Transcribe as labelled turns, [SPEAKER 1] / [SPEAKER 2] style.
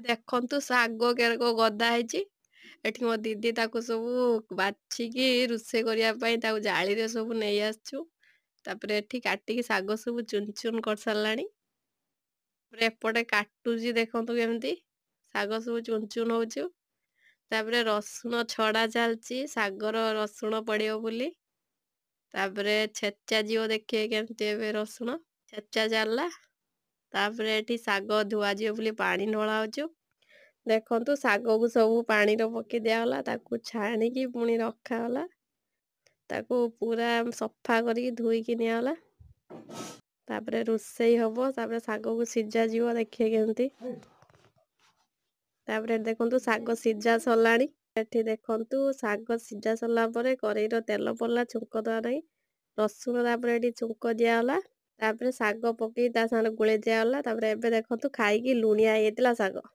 [SPEAKER 1] ଦେଖନ୍ତୁ ଶାଗ କେରକ ଗଦା ହେଇଛି। ଏଠି ମୋ ଦିଦି ତାକୁ ସବୁ ବାଛିକି ରୋଷେଇ କରିବା ପାଇଁ ତାକୁ ଜାଳିରେ ସବୁ ନେଇ ଆସିଛୁ। ତାପରେ ଏଠି କାଟିକି ଶାଗ ସବୁ ଚୁନ ଚୁନ କରିସାରିଲାଣି। ତାପରେ ଏପଟେ କାଟୁଛି, ଦେଖନ୍ତୁ କେମିତି ଶାଗ ସବୁ ଚୁନ ଚୁନ ହଉଛୁ। ତାପରେ ରସୁଣ ଛଡା ଚାଲିଛି, ଶାଗର ରସୁଣ ପଡିବ ବୋଲି। ତାପରେ ଛେଚା ଯିବ, ଦେଖିବେ କେମିତି ଏବେ ରସୁଣ ଛେଚା ଚାଲିଲା। ତାପରେ ଏଠି ଶାଗ ଧୁଆଯିବ ବୋଲି ପାଣି ଢଳା ହଉଛୁ। ଦେଖନ୍ତୁ ଶାଗକୁ ସବୁ ପାଣିରେ ପକେଇ ଦିଆଗଲା, ତାକୁ ଛାଣିକି ପୁଣି ରଖାଗଲା, ତାକୁ ପୁରା ସଫା କରିକି ଧୋଇକି ନିଆଗଲା। ତାପରେ ରୋଷେଇ ହବ। ତାପରେ ଶାଗକୁ ସିଝା ଯିବ, ଦେଖିବେ କେମିତି। ତାପରେ ଦେଖନ୍ତୁ ଶାଗ ସିଝା ସରିଲାଣି। ଏଠି ଦେଖନ୍ତୁ ଶାଗ ସିଝା ସରିଲା ପରେ କରେଇର ତେଲ ପଡ଼ିଲା ଛୁଙ୍କ ଦେବା ପାଇଁ ରସୁଣ। ତାପରେ ଏଠି ଛୁଙ୍କ ଦିଆଗଲା। ତାପରେ ଶାଗ ପକେଇ ତା ସାଙ୍ଗରେ ଗୋଳେଇ ଦିଆଗଲା। ତାପରେ ଏବେ ଦେଖନ୍ତୁ ଖାଇକି ଲୁଣିଆ ହେଇଯାଇଥିଲା ଶାଗ।